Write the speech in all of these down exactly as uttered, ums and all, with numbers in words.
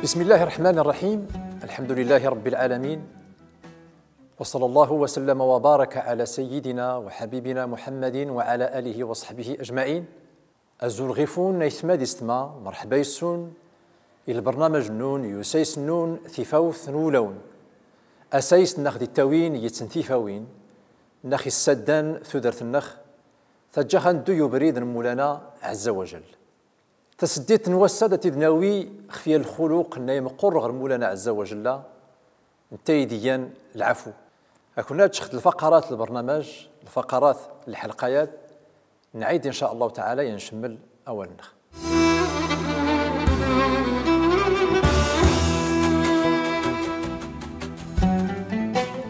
بسم الله الرحمن الرحيم. الحمد لله رب العالمين. وصلى الله وسلم وبارك على سيدنا وحبيبنا محمد وعلى آله وصحبه أجمعين. Azul ɣif-wen aytma d istma, merḥba yes-wen i lbernamaj-nnun, i usayes-nnun, Tifawt n Wulawen. Asayes nnex di ttawin yettentifawin, nnex issaddan tudert-nnex, taǧǧa-ɣ ad neddu i ubrid n Mulana ɛezza wa jell. Taseddit n wass-a da t-id-nawi xef yan lxuluq-nna imeqqur ɣer Mulana ɛezza wa jell, netta i d-igan lɛafu. Akk-nna ɣ lfaqarat n lbernamaj, lfaqarat n lḥelqayat, nɛid in ca Llah taɛala, yan ncemmel awal-nnex.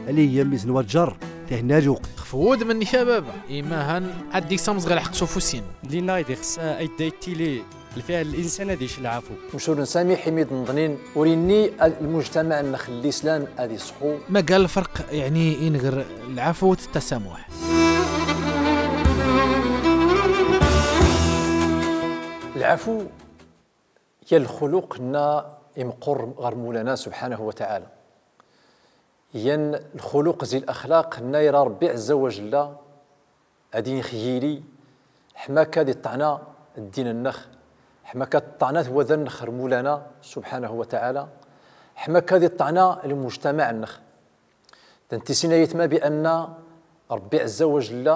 Alli yammi-s n waǧǧar, tihenna lweqt. Xef wudem-nnek a baba, imahan ad d-ikk amezɣi lḥeqq s ufus-inu. Dinna i d-ixṣṣ, a, ad d-ittili lfiɛl n linsan ad icc lɛafu. Mec ur nsamiḥ imi d-nḍnin, ur inni ad lmujtamaɛ-nnex n lislam ad iṣḥu. Ma gar lferq, yeɛni, inger lɛafu d ttasamuḥ. Lɛafu, ya lxuluq-nna imeqqur ɣer Mulana subḥanahu wa taɛala. Yan lxuluq zi laxlaq-nna ira Ṛebbi ɛezza wa jell, ad inxyili, ḥma akka ad iṭṭɛna ddin-nnex, ḥma akka ad ṭṭɛna twadda-nnex ɣer Mulana subḥanahu wa taɛala, ḥma akka ad iṭṭɛna lmujtamaɛ-nnex. Da ntissin aytma bi anna Ṛebbi ɛezza wa jell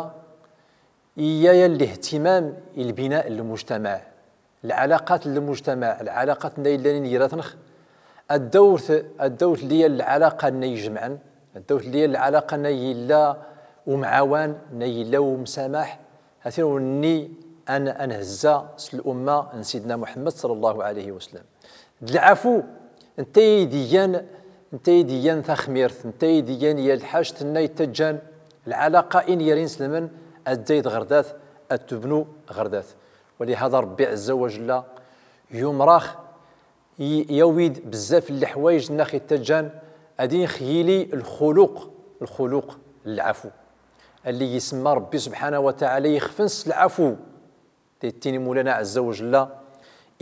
iya yan lihtimam i lbina n lmujtamaɛ. Lɛalaqat n lmujtamaɛ, lɛalaqat-nna illan ingr-atnex, ad dawt, ad dawt lli yan lɛalaqa-nna ijemɛen, ad dawt lli yan lɛalaqa-nna illa umɛawan, nna illa umsamaḥ, hatin ur nni ad, ad nhezza s lumma n Sidna Muḥemmed ṣalla Llahu ɛalayhi wa sallam. D lɛafu, netta i d-igan, netta i d-igan taxmirt, netta i d-igan ya lḥact-nna ittaǧǧan lɛalaqa ingr inselmen ad tzayd ɣer dat, ad tebnu ɣer dat. Walihada Ṛebbi ɛezza wa jell yumer-ax, i-, yawi-d bezzaf n leḥwayej-nnex ittaǧǧan ad inxyili lxuluq, lxuluq n lɛafu. Alli isemma Ṛebbi subḥanahu wa taɛala ixfen s lɛafu. Ittini Mulana ɛezza wa jell: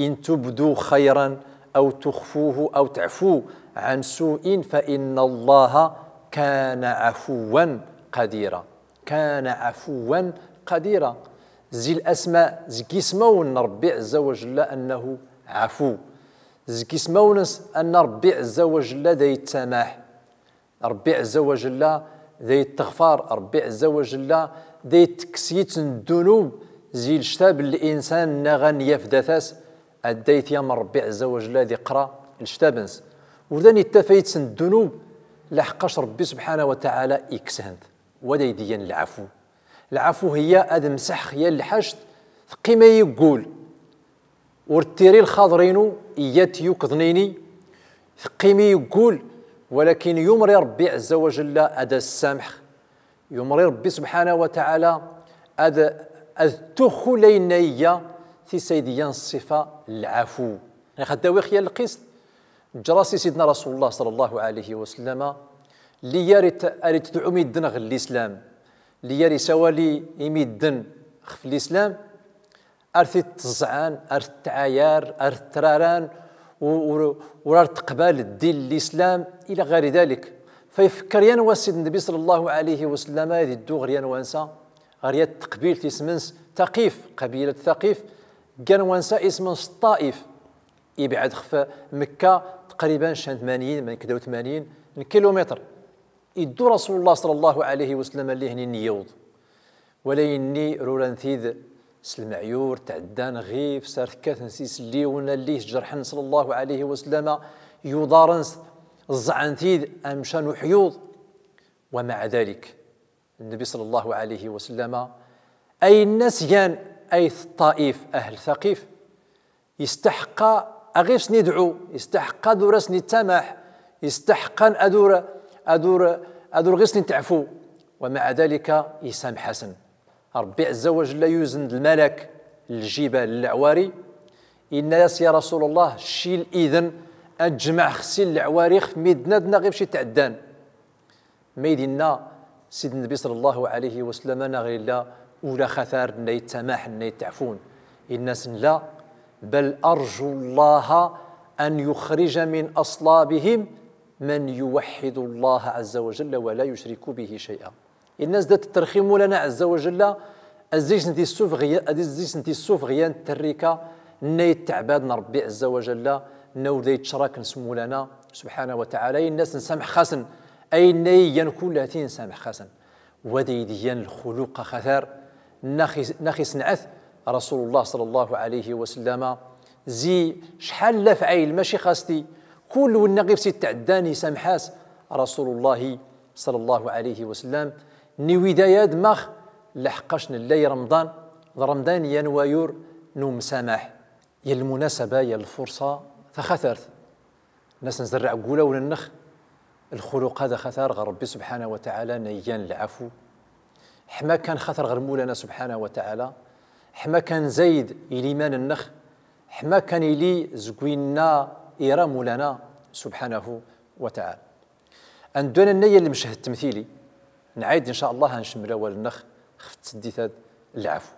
إن تبدوا خيرا أو تخفوه أو تعفوا عن سوء فإن الله كان عفوا قديرا. كان عفوا قديرا. Zi lasma, zeg ismawen n Ṛebbi ɛezza wa jell أنه عفو. Zeg ismawen-ns anna Ṛebbi ɛezza wa jell da ittamaḥ. Ṛebbi ɛezza wa jell da itteɣfar, Ṛebbi ɛezza wa jell da ittekkes yitsen ddunub zi lectab n linsan nna ɣan yafdat-as, adday-t yamer Ṛebbi ɛezza wa jell da iqra lectab-ns. Ur da nittafa yitsen ddunub, laḥeqqac Ṛebbi subḥanahu wa taɛala ikkes-hen-t. Wa da idiyan lɛafu. Lɛafu hiya ad mseḥ xyal lḥact, teqqim-i iggul. Ur ttiri lxaḍer-inu, iyyat yukḍen-ini, teqqim-i iggul, walakin yumer-i Ṛebbi ɛezza wa jell ad as-samḥeɣ. Yumer-i Ṛebbi subḥanahu wa taɛala ad, ad tuxu laynna iga, ti sa idiyan ṣṣifa n lɛafu. Ixad-awi xyal lqist, ǧra-s i Sidna Rasulullah ṣalla Llahu ɛalayhi wa sallam, lli ar it-, ar itedɛu midden ɣer lislam, lli ar isawali i midden xef lislam, ar t-itteẓẓɛan, ar t-ittɛayar, ar t-ittraran, u-, ur, ur ar teqbal ddin n lislam, ila ɣayri dalik. Fa ifekker yan wa Sidna Nnbi ṣalla Llahu ɛalayhi wa sallam ad iddu ɣer yan wansa, ɣer yat teqbilt isem-ns Taqif, qabilat Taqif, deg yan wansa isem-ns Ṭṭaif. Ibɛed xef Mekka taqriban cent tmanyin, ma nekk da u tmanyin n kilumitr. Iddu Rasulullah ṣalla Llahu ɛalayhi wa sallam lli hen-in iwweḍ. Walakin-nni ruran-t-id s lmeɛyur, tɛeddan ɣif-s, ar tekkat-ns iselliwen alli-s ǧerḥen ṣalla Llahu ɛalayhi wa sallam, yuḍar-ns ẓẓɛen-t-id amcan uḥyuḍ. Wa maɛa dalik, Nnbi ṣalla Llahu ɛalayhi wa sallam, ayenna s-gan ayt Ṭṭaif, ahl Taqif, istaḥeqqa a ɣif-sen-idɛu, istaḥeqqa ad ur asen-ittamaḥ, istaḥeqqan ad ur, ad ur, ad ur ɣif-sen-iteɛfu. Wa maɛa dalika, isamḥ-asen. Ṛebbi ɛezza wa jell yuzen-d lmalak n lǧibal n leɛwari, inna-yas: Ya Rasulullah, cci-l iden ad ǧemɛeɣ xef sin leɛwari xef midden-adn ɣif-c itɛeddan. Mayd inna Sidna Nnbi ṣalla Llahu ɛalayhi wa sallam, neɣ illa ula xatar nna ittamaḥen, nna itteɛfun? Inna-sen: لا، بل أرجو الله أن يخرج من أصلابهم من يوحد الله عز وجل ولا يشرك به شيئا. Inna-as da ttṛxim Mulana ɛazza wa jalla, ad-zzig-sen-dd-issufeɣ ya-, ad-zzig-sen-dd-issufeɣ yan ttrika nna itteɛbad n Ṛebbi ɛazza wa jalla, nna ur da ittcrakn s Mulana subḥanahu wa taɛala, inna-as nsameḥ-asen, ayenna iyan kullati nsameḥ-asen. Wa da idiyan lxuluq axatar nna ax-, nna ax-isnɛet Rasulullah ṣalla Llahu ɛalayhi wa sallam, zi cḥal n afɛil, maci xas ti, kull winna ɣif-s itɛeddan isameḥ-as Rasulullahi ṣalla Llahu ɛalayhi wa sallam, nna iwid aya-d max, leḥqac nella i Remḍan, d Remḍan iyan wayur n umsamaḥ. Ya lmunasaba, ya lfurṣa taxatart, nna-as nzerreɛ g wulawen-nnex lxuluq-ad axatar ɣer Ṛebbi subḥanahu wa taɛala, nna iyan lɛafu. Ḥma kan xatar ɣer Mulana subḥanahu wa taɛala, ḥma kan nzayed i liman-nnex, ḥma kan ili zeg winna ira Mulana subḥanahu wa taɛala. Ad nddu ad nɛayd lmeched ttemtili, nɛayd in ca Allah ad ncemmel awal-nnex xef tseddit-ad, lɛafu.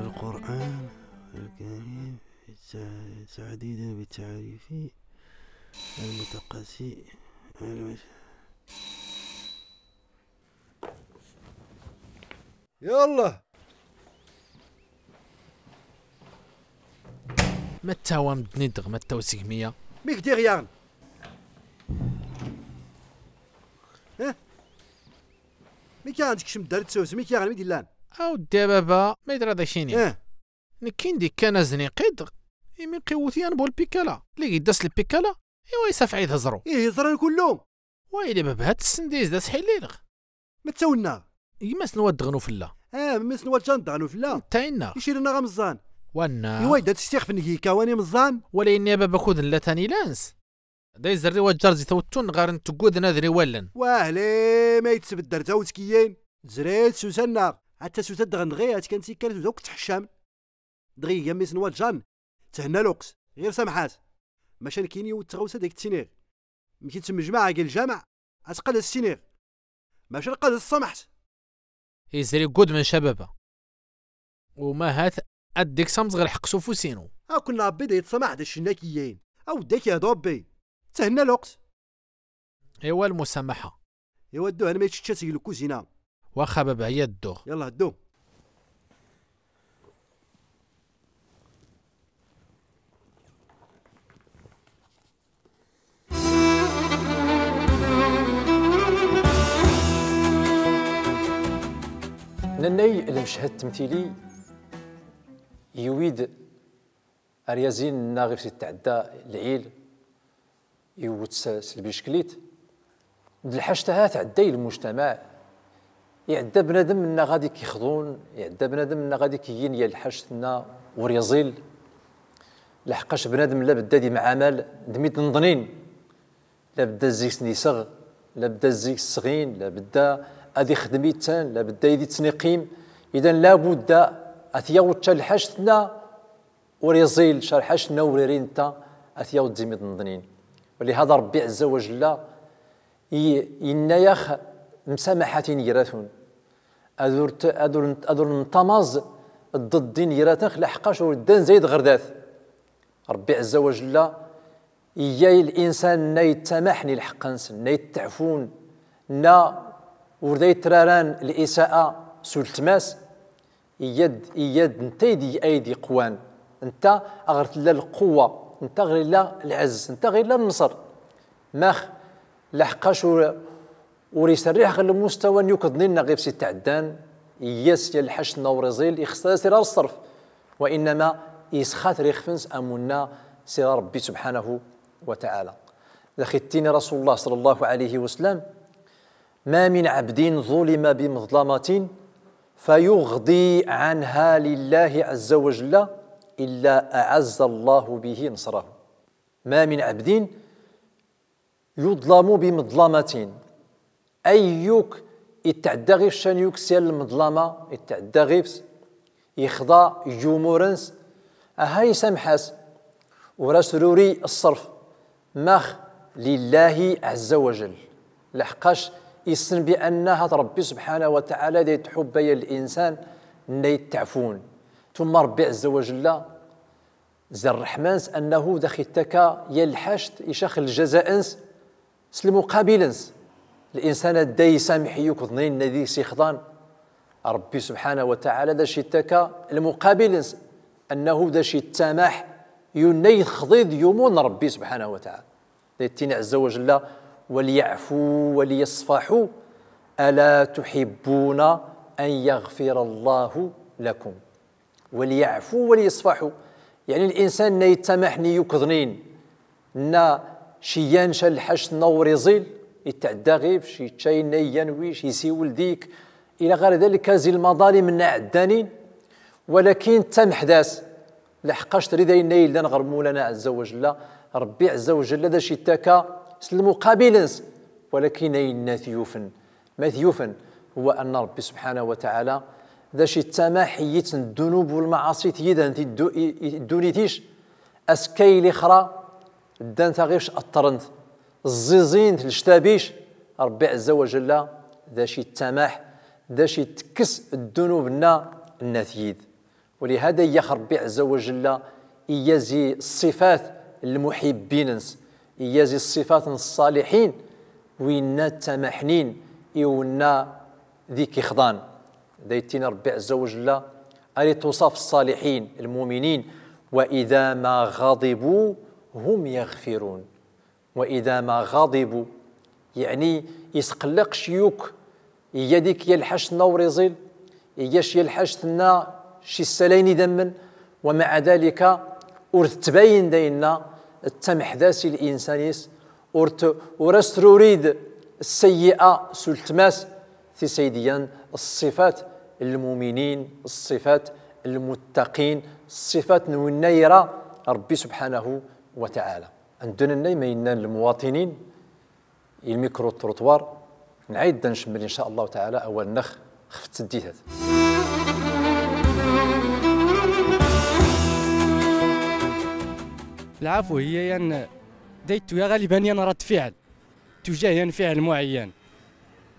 القرآن الكريم سعديد بالتعريف المتقاسي المش- يلا. متى وام دنيدغ، متى وسيك مية؟ ميك ديغ يان. ها؟ ميك يان تكشم دار تسوس، ميك يان ميدي لان. أودي يا بابا، ما يدرى ذا شيني. ها؟ نكين دي كان أزني قدغ، إمي قوتي أنا بول بيكالا. لي قداس البيكالا؟ إيوا يسافعي تهزرو. إيه، يزرن كلهم. وايلي بابا، هاد السنديز دا سحيليلغ. ما تساونا. يمس نواد غنو فلا. آه، مس نواد جان دغنو فلا. تاينا. يشير لنا غمزان. وانا. يواي دا تستيخ في نجيكا واني مزان. ولا إني بابا كود لا تاني لانس. دا يزري وجار زي توتون غار نتقود نادري ولن. واهلي، ما يتسبدر تاوتكيين. زريت سوسنا. حتى سوسد غندغي، هات كانت يكالت وزوك تحشام. دغي يا ميس نوال جان، تهنا لوكس، غير سامحات. ماشان كيني وتغوسة ديك التسينيغ. مكي تسمى جماعة قال الجامع، أتقاد السينيغ. ماشان قاد السمحت. إزري قد من شبابه. وما هات أديك سامز غير حق سوفوسينو. ها كنا ربي دي يتسمح دا الشناكيين. أو ديك يا دوبي. تهنا لوكس. إيوا المسامحة. إيوا دو، أنا ما يتشتشاتي للكوزينة. واخا بابا، هيا دو. يلا دو. نني المشهد التمثيلي يويد أريازين ناغف تتعدى العيل. يوت س-، سلبيشكليت. د الحشتها تعداي المجتمع. يعدى بنادم منا غادي كيخضون، يعدى بنادم منا غادي كيين يا الحشتنا وريزيل. لحقاش بنادم لا بد دي معامل دميت نضنين. لا بد الزيك سنيسغ، لا بد الزيك السغين، لا بد أدي خدميتان، لا بد أيدي تسنيقيم. إذن لا بد أثيا وتشا الحشتنا وريزيل شرحش نوريرين تا أثياو تزيمي ضنضنين. ولهذا ربي عز وجل ي-، ينايخ مسامحة يراثون. أذور ت-، أذور نت-، أذور نتماز ضد دين يراثون خلا حقاش ودان زايد غرداث. ربي عز وجل إياي الإنسان نا يتسامحني الحقنس، نا يتعفون، نا وردا يتراران الإساءة سلتماس. إياد، إياد نتا يدي أيدي قوان. نتا أغر تلا القوة، نتا غير لا العز، نتا غير لا النصر. ماخ لحقاش ور-، ور يسرح غير المستوى نيوكضنين غير في ست عدان، يس يا الحشنا ورزيل، يخسر سرار الصرف. وإنما يسخات ريخفنس أمونا سرار ربي سبحانه وتعالى. لخي التين رسول الله صلى الله عليه وسلم، ما من عبد ظلم بمظلمة فيغضي عنها لله عز وجل إلا أعز الله به نصره. ما من عبد يظلم بمظلمة. أيوك يتعدى غيفس شان يوك سيال المظلمة، يتعدى غيفس يخضع يومورنس، أها يسامحاس. وراس روري الصرف ماخ لله عز وجل. لحقاش يسن بأن هاد ربي سبحانه وتعالى دي تحب يا الإنسان nna-yi-d taɛfun. Tumma Ṛebbi ɛezza wa jalla, zi ṛṛeḥma-ns, annahu da ax-ittaka yal lḥact, icax ljaza-ns s lmuqabil-ns. Linsan adday isameḥ i yukḍnin nna deg-s ixḍan, Ṛebbi subḥanahu wa taɛala da ac-ittaka lmuqabil-ns, annahu da ac-ittamaḥ i unna-yi-d xḍiḍ yumun Ṛebbi subḥanahu wa taɛala. Da ittini ɛezza wa jalla: وليعفوا وليصفحوا ألا تحبون أن يغفر الله لكم. وليعفوا وليصفحوا. Yeɛni linsan nna ittamaḥen i yukḍnin, nna ici yan ca lḥact nna ur iẓil, itɛedda ɣif-c, icca inna i yan wic, isiwel dik, ila ɣayr dalika zi lmaḍalim nna ɛeddanin, walakin ttamaḥ das. Laḥqqac trid ayenna illan ɣer Mawlana ɛezza wa jalla, Ṛebbi ɛezza wa jalla da ac-ittaka s lmuqabil-ns, walakin ayenna t-yufen. Ma t-yufen? Huwa anna Ṛebbi subḥanahu wa taɛala da ac-ittamaḥ i yitt n ddunub u lmaɛaṣi-t yid-ant i ddu-, i, i ddunit-ic, askayl ixra, ddan-t aɣ-ic, ṭṭren-t, ẓẓiẓin-t lctab-ic, Ṛebbi ɛezza wa jalla da ac-ittamaḥ, da ac-itekkes ddunub-nna, nna-t yid. Walihada iyyix Ṛebbi ɛezza wa jalla, iyya zi ṣṣifat n lmuḥibbin-ns, iyya zi ṣṣifat n ṣṣaliḥin, winna ttamaḥnin i unna dik ixḍan. Da ittini Ṛebbi ɛezza wa jalla, ar ituṣaf ṣṣaliḥin, lmuminin: وإذا ما غضبوا هم يغفرون. وإذا ما غضبوا، yeɛni isqelliq-c yukk, iga dik ya lḥact-nna ur iẓil, iga-c ya lḥact-nna ici issalayn idammen, ومع ذلك ur tettbayin dayenna, ttamaḥ das i linsan-is, ur t-, ur as-trurid sseyyi'a s ultma-s. Ti-s ay d-iyan ṣṣifat n lmuminin, ṣṣifat n lmuttaqin, ṣṣifat n winna ira Ṛebbi subḥanahu wa taɛala. Ad nddu nna i ma innan lmuwaṭinin i lmikru-trottoir, nɛid da ncemmel in ca Llah taɛala awal-nnex xef tseddit-ad. Lɛafu hiya yan, da ittuya ɣaliban yan ṛadd fiɛl, tujah yan fiɛl muɛayyan.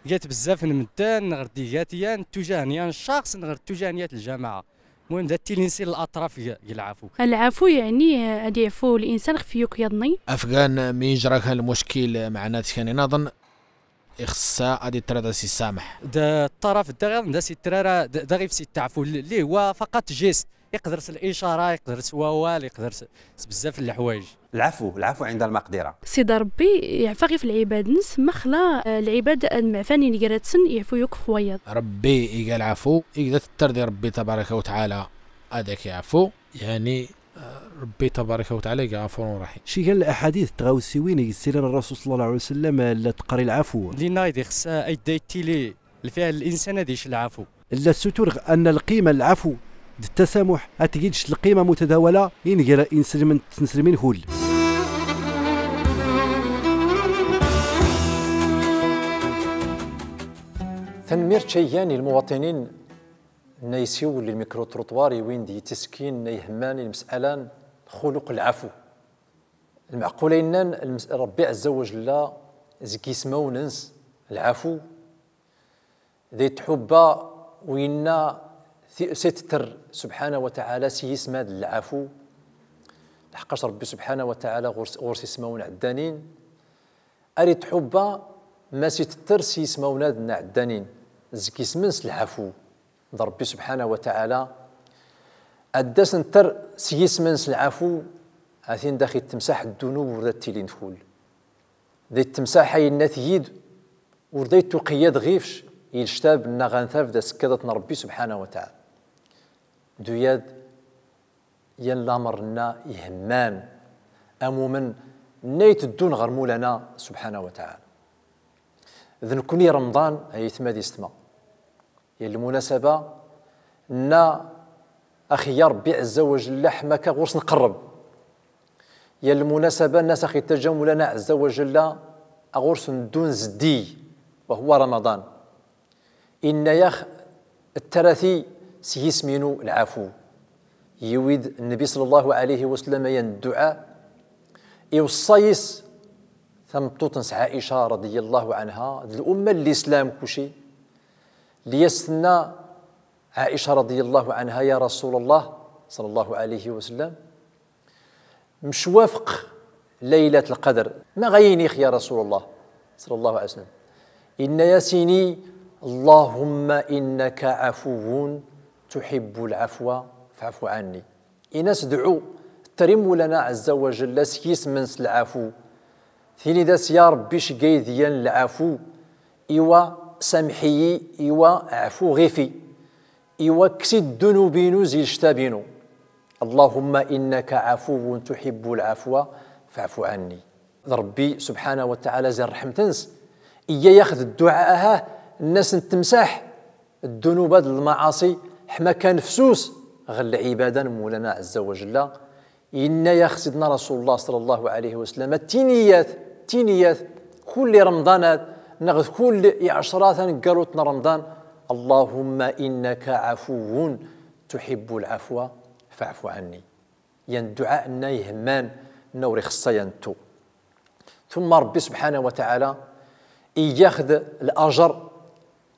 Gat bezzaf n medden, neɣ ɣer d-igat yan, tujah n yan ccaxs, neɣ ɣer tujah n yat ljamaɛa. Lmuhim, da ttilin sin laṭraf g, g lɛafu. Lɛafu, yeɛni, eh, ad yeɛfu linsan xef yakk yaḍnin. Afgan mi yejra kan lmuckil, eh, meɛna tikani naḍen, ixṣṣa ad itter ad as-isamaḥ. D ṭṭaraf da ɣiḍen da as-itter ara, da, da ɣif-s itteɛfu, li huwa faqat geste. Iqder s licara, iqder s wawal, iqder s, s bezzaf n leḥwayeǧ. Lɛafu, lɛafu ɛinda lmaqdira. Sidi Ṛebbi iɛfa ɣif lɛibad-ns, ma xla, eh, lɛibad ad mɛfan inger-atsen, iɛfu yakk xef wayeḍ. Ṛebbi iga lɛafu, iga da tetter di Ṛebbi tabaraka wa taɛala ad ak-iɛfu, yeɛni, eh, Ṛebbi tabaraka wa taɛala iga ɣafurun raḥim. Cigan laḥadit, tɣawsiwin i yessiran Ṛṛasul ṣalla Llahu ɛalayhi wa sallam, eh, la teqqar i lɛafu. Dinna i d-ixṣṣa, eh, ay da ittili lfiɛl n linsan ad icc lɛafu. Lla ssutur anna lqima n lɛafu d ttasamuḥ ad tgij lqima mutadawala inger inselmen d tneslmin kull. Tanmmirt cayyan i lmuwaṭinin nna isiwel i lmikru-trottoir i win d-ittiskin nna ihemman i lmes'ala n xuluq lɛafu. Lmeɛqul a innan lmes-, Ṛebbi ɛezza wa jalla zeg ismawen-ns lɛafu, da itḥubba winna ti-, s itetter subḥanahu wa taɛala s yisem-ad lɛafu. Laḥqqac Ṛebbi subḥanahu wa taɛala ɣur-s, ɣur-s ismawen ɛeddanin. Ar itḥubba ma s itetter s yismawen-ad nna ɛeddanin. Zeg isem-ns lɛafu d Ṛebbi subḥanahu wa taɛala. Ad das-netter s yisem-ns lɛafu, a tin da ax-ittemsaḥ ddunub ur da ttilin kull. Da ittemsaḥ ayenna t-yid ur da ittuqeyyad ɣif-c i lctab nna ɣ antab da sekkaḍat n Ṛebbi subḥanahu wa taɛala. Duyad yan lamer nna ihemman, amumen nna iteddun ɣer Mawlana subḥanahu wa taɛala. D nekkni Remḍan, ay aytma d yessetma. Yal lmunasaba nna ax-iyya Ṛebbi ɛezza wa jalla ḥma akka ɣur-s nqerreb. Yal lmunasaba nna ax-ittaǧǧa Mawlana ɛezza wa jalla ɣur-s nddu nzeddig, wa huwa Remḍan. Inna-yax: ttara-t-i s yisem-inu lɛafu. Yiwi-d Nnbi ṣalla Llahu ɛalayhi wa sallam yan dduɛa, iweṣṣa yis tameṭṭut-ns Ɛica raḍiya Llahu ɛanha, d lumma n lislam kuci, lli as-tenna: عائشة رضي الله عنها: يا رسول الله، صلى الله عليه وسلم، مش وافق ليلة القدر، ما غينيخ يا رسول الله، صلى الله عليه وسلم؟ إن ياسيني: اللهم إنك عفو تحب العفو فاعف عني. Inna-s: dɛu, ttari Mulana Ɛezza wa Jalla s yisem-ns lɛafu. Tini-d-as: ya Ṛebbi, cegg-ay deg-yan lɛafu, iwa samḥ-iyi, iwa ɛfu ɣif-i, iwa kkes-id ddunub-inu zi lctab-inu. اللهم إنك عفو تحب العفو فاعف عني. D Ṛebbi subḥanahu wa taɛala zi ṛṛeḥmt-ns, iyya-yax-d dduɛa-a, nna-s ntemsaḥ ddunub d lmaɛaṣi, ḥma kan fsus ɣer lɛibada n Mulana Ɛezza wa Jalla. Inna-yax Sidna Rasulullah صلى الله عليه وسلم: tiniyat, tiniyat, kulli Remḍan-ad, neɣ d kulli iɛecrat aneggaru-t n Remḍan: اللهم إنك عفو تحب العفو فاعف عني. Yan dduɛa nna ihemman, nna ur ixeṣṣa yan nettu. Tumma Ṛebbi subḥanahu wa taɛala iyya-yax-d lajer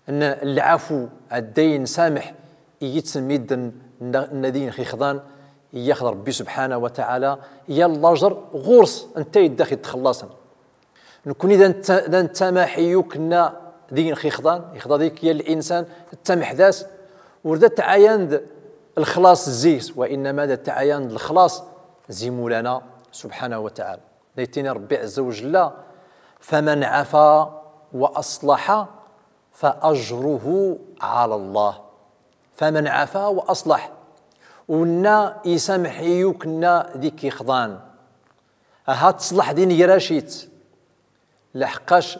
n lɛafu, adday nsameḥ i yitsen midden nna, nna d ayen x-ixḍan, iyya-yax-d Ṛebbi subḥanahu wa taɛala yan lajer ɣur-s, netta i d ax-itxellaṣen. Nekni da netta-, da nettamaḥ i yak nna d ayen x-ixḍan, ixḍa dik yal insan, ttamaḥ das, ur da tɛayan d lexlaṣ zi-s, wa innama da tɛayan d lexlaṣ zi Mulana subḥanahu wa taɛala. Da ittini Ṛebbi Ɛezza wa Jalla: فمن عفا وأصلح فأجره على الله. فمن عفا وأصلح. U nna isameḥ i yak nna d ik-ixḍan, aha tṣleḥ din ger-ac-itt. Laḥeqqac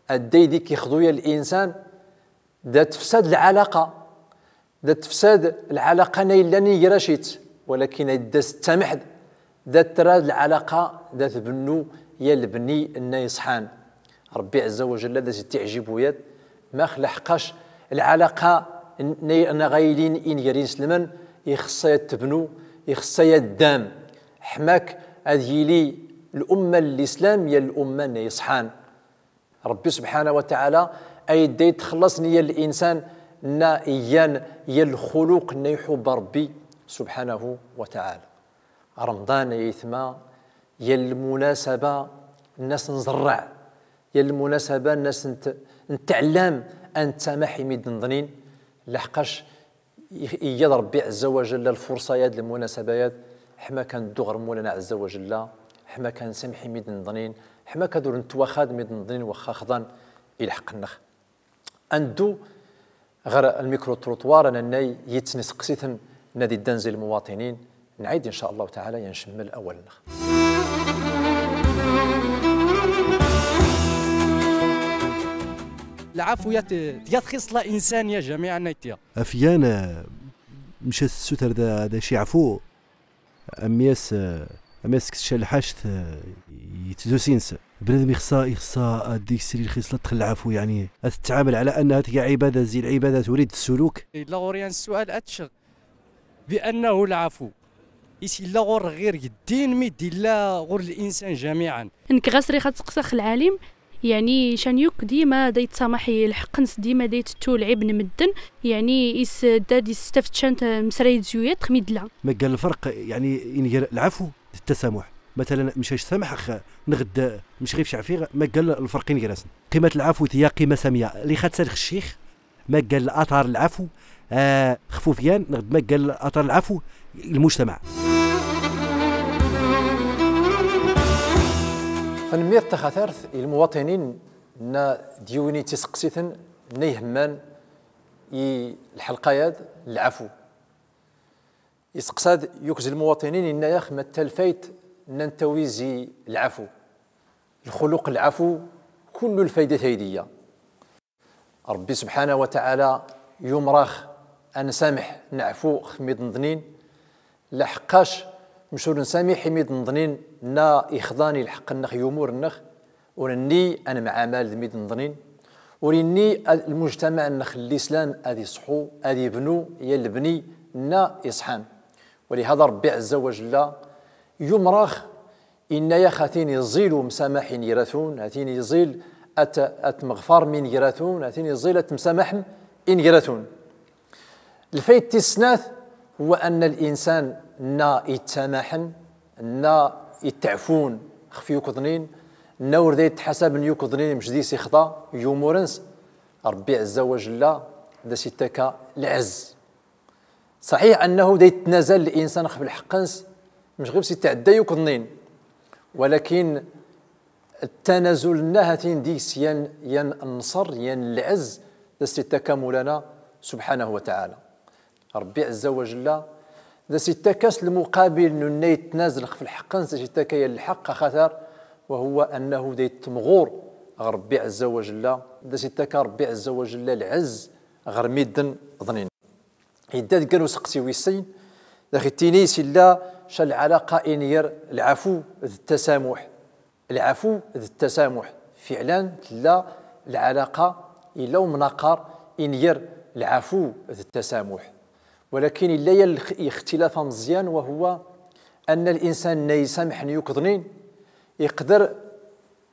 adday d ik-ixḍu yal insan, da tefsad lɛalaqa, da tefsad lɛalaqa nna illan ger-ac-itt, walakin adday da s-tettamaḥ-d, da trad lɛalaqa, da tbennu ya lebni nna iṣḥan. Ṛebbi Ɛezza wa Jalla da s-ittiɛjib wayad, max laḥeqqac lɛalaqa n-, nna ɣaylin inger inselmen, ixeṣṣa ya tebnu, ixeṣṣa ya ddam, ḥma-k ad yili lumma n lislam ya lumma nna iṣḥan. Ṛebbi subḥanahu wa taɛala adday itxellaṣ nna yal insan nna iyan ya lxuluq nna iḥubba Ṛebbi subḥanahu wa taɛala. Remḍan ay aytma, ya lmunasaba nna s-nẓerreɛ, ya lmunasaba nna s-nt-, nttɛellam a nttamaḥ i midden ḍnin, laḥeqqac i-, iyyad Ṛebbi Ɛezza wa Jalla lfurṣa-yad, lmunasaba-yad, ḥma kan neddu ɣer Mulana Ɛezza wa Jalla, ḥma kan nsameḥ i midden ḍnin, ḥma kan ur nettwaxad midden ḍnin waxxa xḍan i lḥeqq-nnex. A neddu ɣer lmikro-trottoir, a nannay yitsen iseqsiten nna d-iddan zi lmuwaṭinin, nɛid, in ca Llah taɛala, a ncemmel awal-nnex. Lɛafu ya t-, ya txiṣla insaniya jamiɛan ay tya. Afyan, eh, mec ad s-issuter da, da c-iɛfu, ammi as, eh, ammi as-kkes ca lḥact, eh, i tdusi-ns. Bnadem ixṣṣa, ixṣṣa ad iksir i lxiṣla n lɛafu, yeɛni ad ittɛamel ɛla annaha tga ɛibada zi lɛibadat, ur d ssuluk. Illa ɣur-i yan ssual ad tcɣ. بأنه العفو. Is illa ɣur-ɣ ɣir g ddin mi d-illa ɣur linsan jamiɛan. Nekk ɣas riɣ ad seqsaɣ lɛalim, yeɛni can yakk dima da ittsamaḥ i lḥeqq-ns, dima da ittettu lɛib n medden, yeɛni is da d-istafed can tamesrayt zi uyaḍ mi d-illa. Maggan lferq, yeɛni, inger lɛafu d ttasamuḥ. Matalan, mec ad k-samaḥeɣ, neɣ d mec ɣif cɛfiɣ, maggan lferq inger-asen. Qimat lɛafu tya qima samiya, li xatsal x ccix, Maggan latar lɛafu, eh, xfufyan, neɣ d maggan latar lɛafu, lmujtamaɛ. Tanemmirt taxatart i lmuwaṭinin nna d yiwin i tiseqsiten nna ihemman i lḥelqa-yad, lɛafu. Iseqsa-d yakk zi lmuwaṭinin, inna-yax ma talfayt nna ntawi zi lɛafu. Lxuluq lɛafu, kullu lfayda tayd iya. Ṛebbi subḥanahu wa taɛala yumer-ax a nsameḥ, neɛfu ɣef midden ḍnin, laḥeqqac mec ur nsamiḥ i midden ḍnin nna ixḍan i lḥeqq-nnex i umur-nnex, ur nni a nemɛamal d midden ḍnin, ur inni ad lmujtamaɛ-nnex n lislam ad iṣḥu, ad ibnu ya lebni nna iṣḥan. Walihada Ṛebbi ɛezza wa jella yumer-ax, inna-yax a tin iẓil umsamaḥ ingratun, a tin iẓil at-, atmeɣfarem ingratun, a tin iẓil atmsamaḥem ingratun. Lfayda tis snat هو أن الإنسان nna ittamaḥen, nna ittɛefun xef yukḍnin, nna ur da ittḥasaben yukḍnin mec deg-s ixḍa i umur-ns, Ṛebbi ɛezza wa jella da as-ittakka lɛezz. Ṣaḥiḥ أنه da ittnazal linsan xef lḥeqq-ns, mec ɣef-s ittɛedda yukḍnin, walakin ttanazul-nna ha-t-in deg-s yan, yan nnṣer, yan lɛezz, da as-ittakka Mawlana subḥanahu wa taɛala. Ṛebbi ɛezza wa jella, da as-ittakka s lmuqabil n unna ittnazal xef lḥeqq-ns, da as-ittakka yan lḥeqq, axatar, wa huwa أنه da ittemɣur ɣer Ṛebbi ɛezza wa jella, da as-ittakka Ṛebbi ɛezza wa jella lɛezz ɣer midden ḍnin. Idda-d gan useqsi wis sin, da ax-ittini s illa ca lɛalaqa in yer lɛafu d ttasamuḥ. Lɛafu d ttasamuḥ. Fiɛlan, tella lɛalaqa, illa umnaqar in yer lɛafu d ttasamuḥ. Walakin illa yan lx-, ixtilaf ameẓyan, wa huwa أن الإنسان nna isameḥen yukḍnin, iqder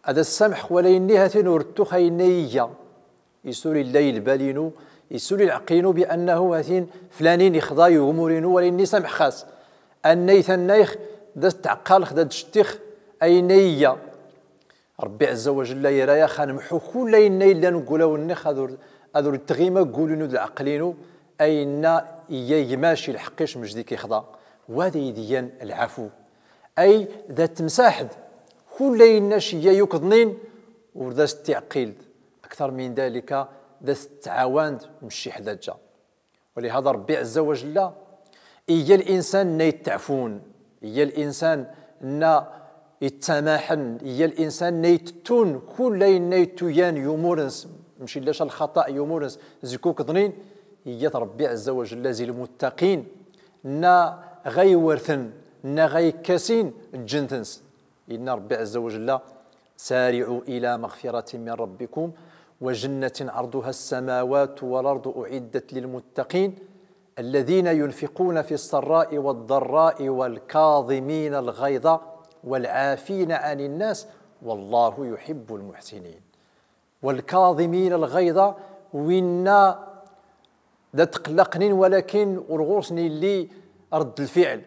ad as-isameḥ wala inna ha-t-in ur ttux ayenna iga. Isuli illa i lbal-inu, isuli lɛeqqel-inu بأنه ha-t-in flanin ixḍa i umur-inu, wala inna isameḥ-as. Annay tanna-ix da as-ttɛeqqalex, da as-ttcettix ayenna iga. Ṛebbi ɛezza wa jella ira-yax ad nemḥu kull ayenna illan deg wulawen-nnex, ad ur, ad ur tɣima deg wul-inu d lɛeqqel-inu ayenna iga gmac i lḥeqq-ic mec deg-k ixḍa. Wa d ayd igan lɛafu. Ay da temsaḥ-d kull ayenna iga yukḍnin, ur da as-ittiɛqil-d. Aktar min dalika, da as-ittɛawan-d mec iḥdaǧa. Walihada Ṛebbi ɛezza wa jella iga linsan nna ittɛefun, iga linsan nna ittamaḥen, iga linsan nna itettun kull ayenna ittuyan i umur-ns, mec illa ca lxaṭa i umur-ns, zeg ukḍnin, iga-t Ṛebbi ɛezza wa jella zi lmuttaqin, nna ɣa iwerten, nna ɣa ikkasin ǧǧent-ns. Inna Ṛebbi ɛezza wa jella: سارعوا إلى مغفرة من ربكم وجنة عرضها السماوات والأرض أعدت للمتقين الذين ينفقون في السراء والضراء والكاظمين الغيظ والعافين عن الناس والله يحب المحسنين. والكاظمين الغيظ, winna da tqellaqnin walakin ur ɣur-sen illi redd lfiɛl.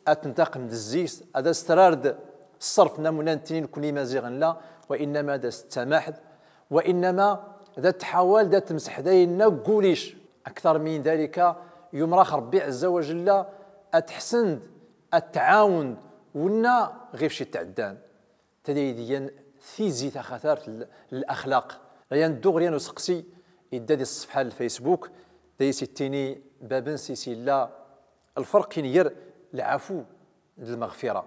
Ad tentaqem d zzi-s, ad as-trar-d ṣṣerf n amunan ttinin kun imaziɣen la, wa innama da as-tsamaḥ-d, wa innama da tḥawal da temseḥ d ayenna deg wul-ic. Aktar min dalika, yumer-ax Ṛebbi ɛezza wa jella ad tḥsen-d, ad tɛawen-d, wenna ɣef-c itɛeddan. Tadaydi yan tizi taxatart n, n laxlaq. Ɣa yan dduɣ ɣer yan useqsi idda di ṣṣefḥa n lfaysbuk, da is-ittini bab-ns is illa lferq inger lɛafu d lmeɣfira.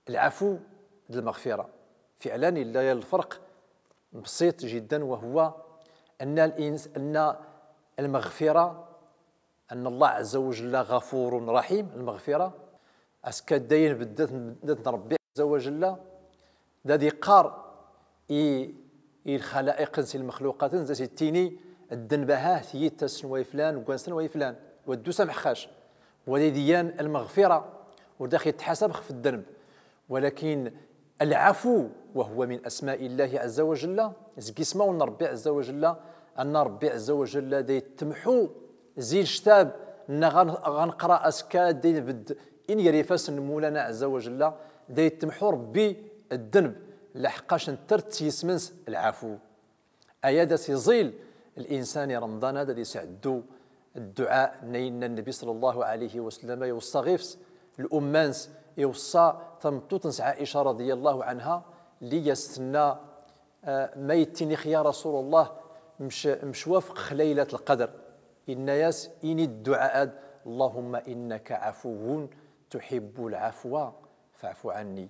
Lɛafu d lmeɣfira. Fiɛlan illa yan lferq bsiṭ jiddan, wa huwa anna l-ins-, anna lmeɣfira أن الله عز وجل غفور رحيم, lmeɣfira, aska dayen beddat, beddat n Ṛebbi ɛezza wa jella, da d-iqqar i, i lxala'iq-ns, i lmexluqat-ns, da as-ittini, ddnb-aha, tiyita-s n way flan, gwan-s n way flan, wa ddu samḥeɣ-ac. Wa da idiyan lmeɣfira, ur da ax-ittḥasab xef ddnb. Walakin العفو وهو من أسماء الله عز وجل, zeg ismawen n Ṛebbi ɛezza wa jella, anna Ṛebbi ɛezza wa jella da ittemḥu zi lctab, nna ɣa n-, ɣa neqqra aska da inbedd inger ifassen n Mawlana ɛezza wa jella, da ittemḥu Ṛebbi ddnb, laḥeqqac nter-t s yisem-ns lɛafu. Aya da as-iẓil linsan i Remḍan ad isɛeddu dduɛa n ayenna Nnbi ṣalla Llahu ɛalayhi wa sallam iweṣṣa ɣef-s, lumma-ns, iweṣṣa tameṭṭut-ns Ɛica raḍiya Llahu ɛanha, lli as-tenna, ah, ma ittin-ix ya Rasul Llah, mec, mec wafqex Laylat Lqadr? Inna-yas, ini-d dduɛa-ad: اللهم إنك عفو تحب العفو فاعف عني.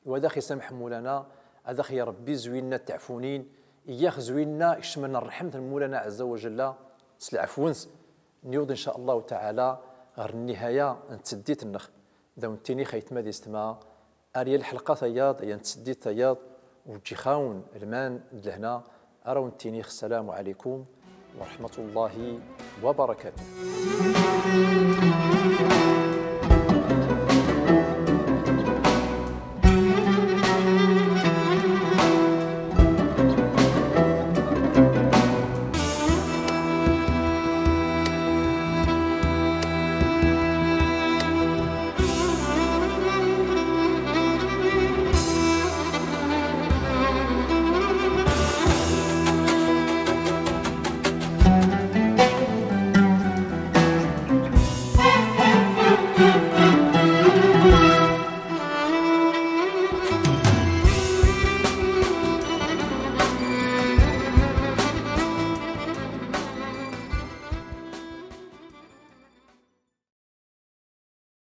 Iwa ad ax-isameḥ Mawlana, ad ax-iṛebbi zwina ttɛafunin, iyyix zwina kecmen ṛṛḥemt n Mawlana ɛezza wa jella s lɛefw-ns. Niwweḍ in ca Llahu taɛala ɣer nnihaya n tseddit-nnex. Da wen-ttiniɣ aytma d istma, ar yal lḥelqa tayaḍ, ay n tseddit tayaḍ, wejjix-awen lman d lehna, ar awen-ttiniɣ ssalamu ɛalaykum wa raḥmatu Llahi wa barakatuh.